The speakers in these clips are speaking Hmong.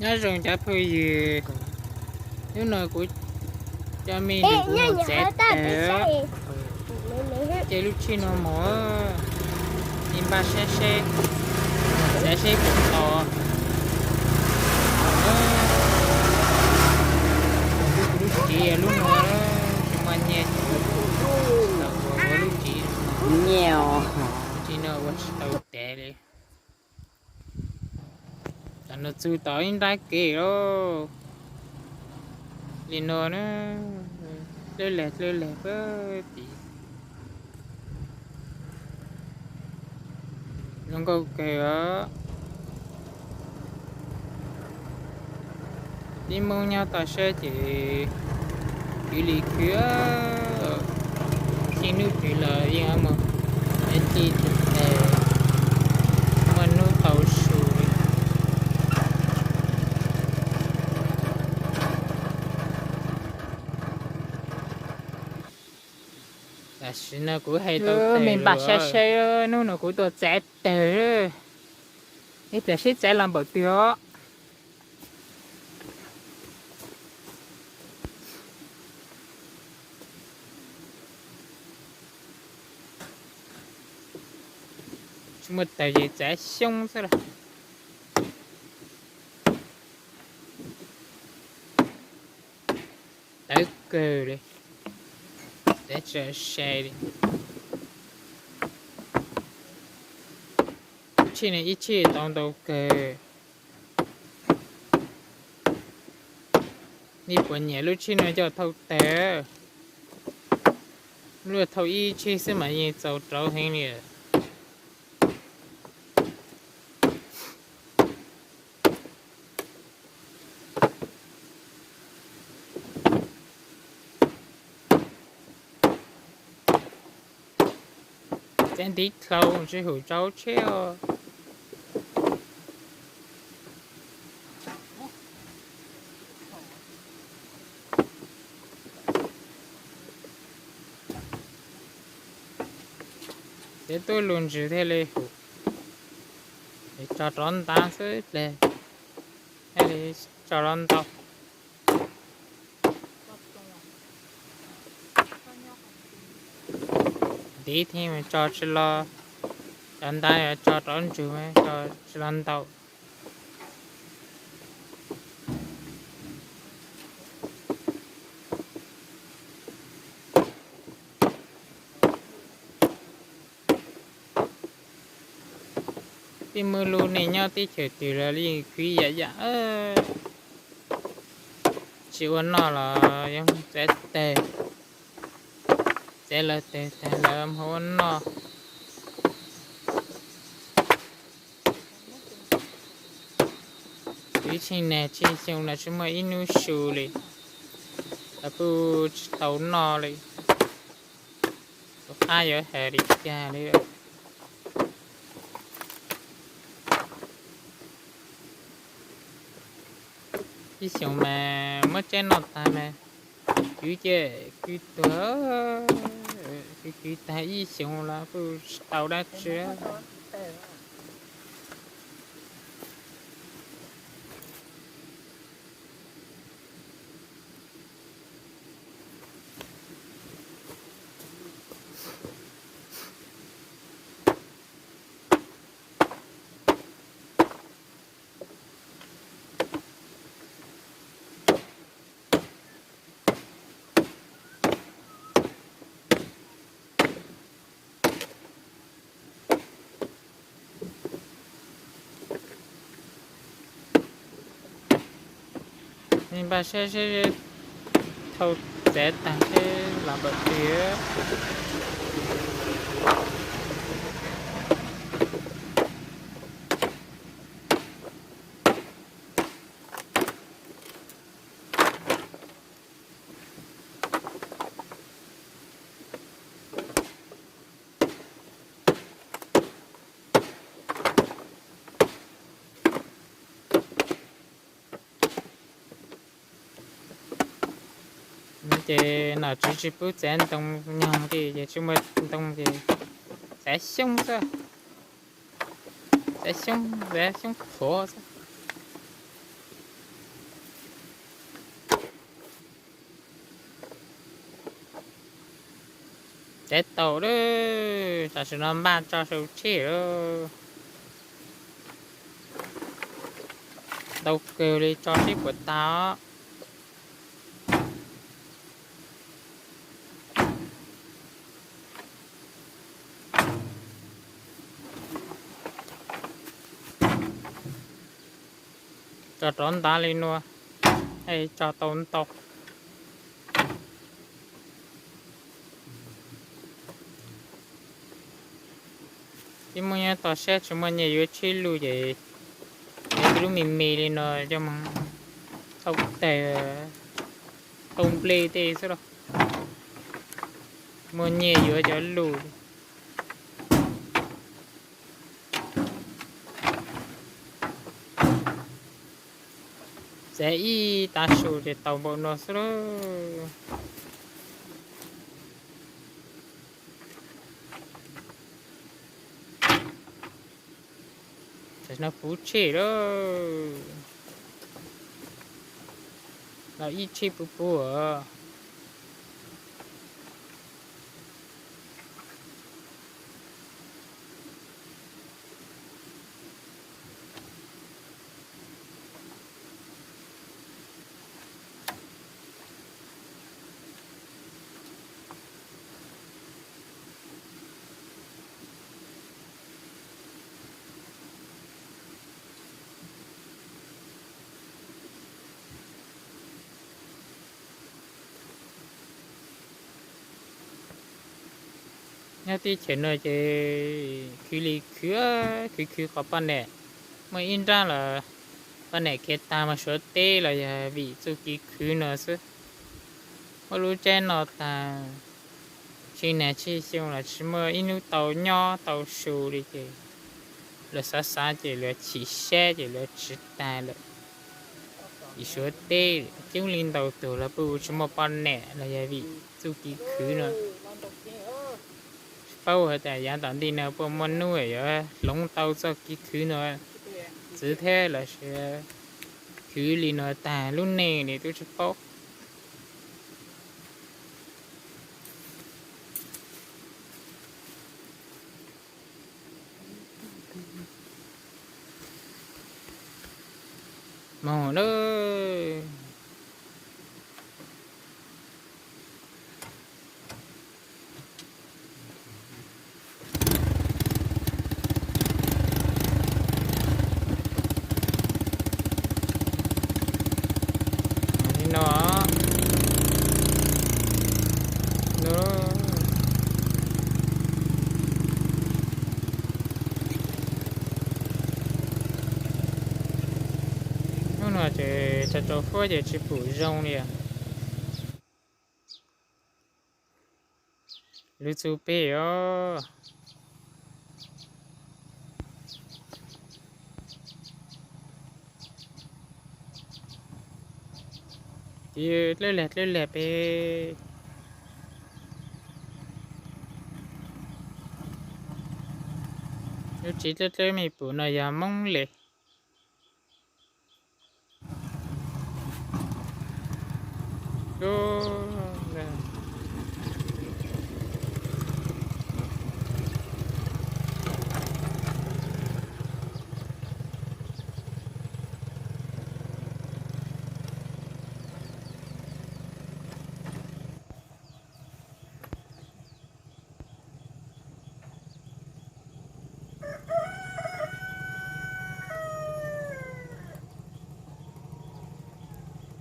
Nyob zoo cov phooj ywg, hnub no kuv coj me ntsis kuv mus txav tawg. Ces lub tshij no mus, me npaj saib seb, txav seb puas tau. Lub txiv lub no, tsis muaj nyiaj, tsis tau ua lub txiv, nyiaj, txiv no ua tsis tau tev li. Tam no txug tau ib nrab kev lauj. Li no na, dlawb leg dlawb leg pag tim. Zoo nkauj kawg os. Tib Hmoob nyob toj siab ces khwv li khwv, txij hnub twg los yeej mus, txij tus tes muaj hnub tau su li. Tam sim no kuv hais tau me npaj saib seb, hnub no kuv tuaj txav tawg, ib pliag seb txav los npaum twg os. Tsis muaj tawg ces txav xyoob xwb lauj. Tawv kawg li, txav tsis sai li. Lub tshij no ib tshij tau ntau kawg. Nej puas nyiam lub tshij no coj thauj tawg? Luaj thauj ib tshij xwb mas yeej txaus rauv heev li. Txav ntiv dlau tsis hum rau tsheb os. Txav tuaj lus ntsws thiaj li hum. Tso rov nta xwb ple, thiaj li tso rov ntau. Ntiv thiab mas tso tsis los, cov nta yuav tso rov ntsws mas tso tsis los ntau. Tij Mw Lug nej nyob teb chaws twg los yeej khwv yam yam, tsis ua noj los yeej txav tawg, txav lawv tawg tag lawv mus ua noj. Twb tsis nag tsis xyoo los tsis muaj ib hnub su li, los kuj tsis tau noj li. Tus qab yuav hais li cas li. Ib xyoos mas muab tsaib noj tag mas kwv ces kwv tuag, kwv kwv tag ib xyoos los kuj tsis tau dab tsi. Npaj saib seb thauj txav tag seb los npaum twg. Ces nom tswv tsis pub txav ntoo nyoog li ces tsis muaj ntoo ces txav xyoob xwb, txav xyoob, txav xyoob qhuav xwb. Tsav tau lawm, tam sim no npaj tso saw tsheb lawm. Ntau kawg li, tso seb puas tag. Tso rov ntav li no, tso tau ntau. Twb muaj nyob tog siab tsis muaj nyiaj yuav tsheb lug ces yuav tib lub me me li no coj mus thauj tag, thauj nplej tej xwb los muaj nyiaj yuav cov lug. Txav ib tav su ces tau npaum no xwb lauj. Tam sim no puv tsheb lawm, los ib tsheb puv puv os. Nyob teb chaws no ces khwv li khwv, khwv khwv qhov poj niam. Muaj ib nrab los poj niam khiav tag mus Suav teb los yog vim txuj kev khwv no xwb. Muaj lub tsaib no tag, tsheej nag tsheej xyoo los tsis muaj ib hnub tau nyob tau su li ces lawv xav xav ces lawv chim siab ces lawv tsiv tag lawm. Vim Suav teb coob li ntau tus los puas tsis muaj poj niam los yog vim txuj kev khwv no. Tsis paub hais tias yav tom ntej no puas muaj hnub yuav hloov tau txoj kev khwv no txwv thiab los sis khwv li no tag lub neej li twb tsis paub. Moog lawm. Li no, no, hnub no ces tsaus tsaus fuab ces tsis pum zoo li. Lug txug peg os. Ces dlawb lag dlawb lag peg. Lub tsev dlawb dlawb me pum no yog Moob le.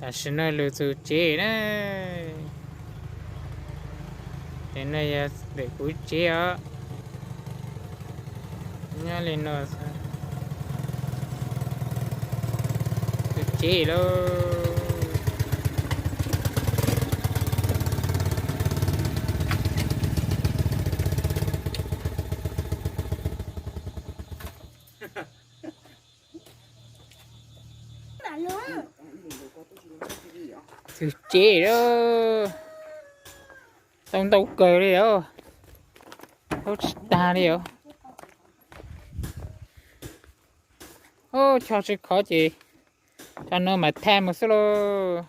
Tam sim no lug txug tsev na. Tes no yog ntawm kuv tsev os. Nyob li no, txug tsev lauj. Txug tsev lawm. Tau ntau kawg li os. Tau tsis tag li os. Ub, cho tsis khov ces cov no mas thaj mus xwb lauj.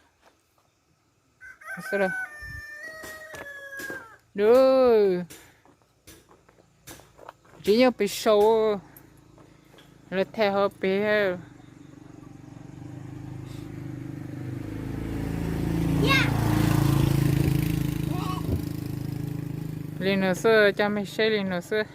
Xwb lauj. Lub, tsis nyob pem saud, lawv thaij hauv pem. Li no xwb, coj mej saib li no xwb.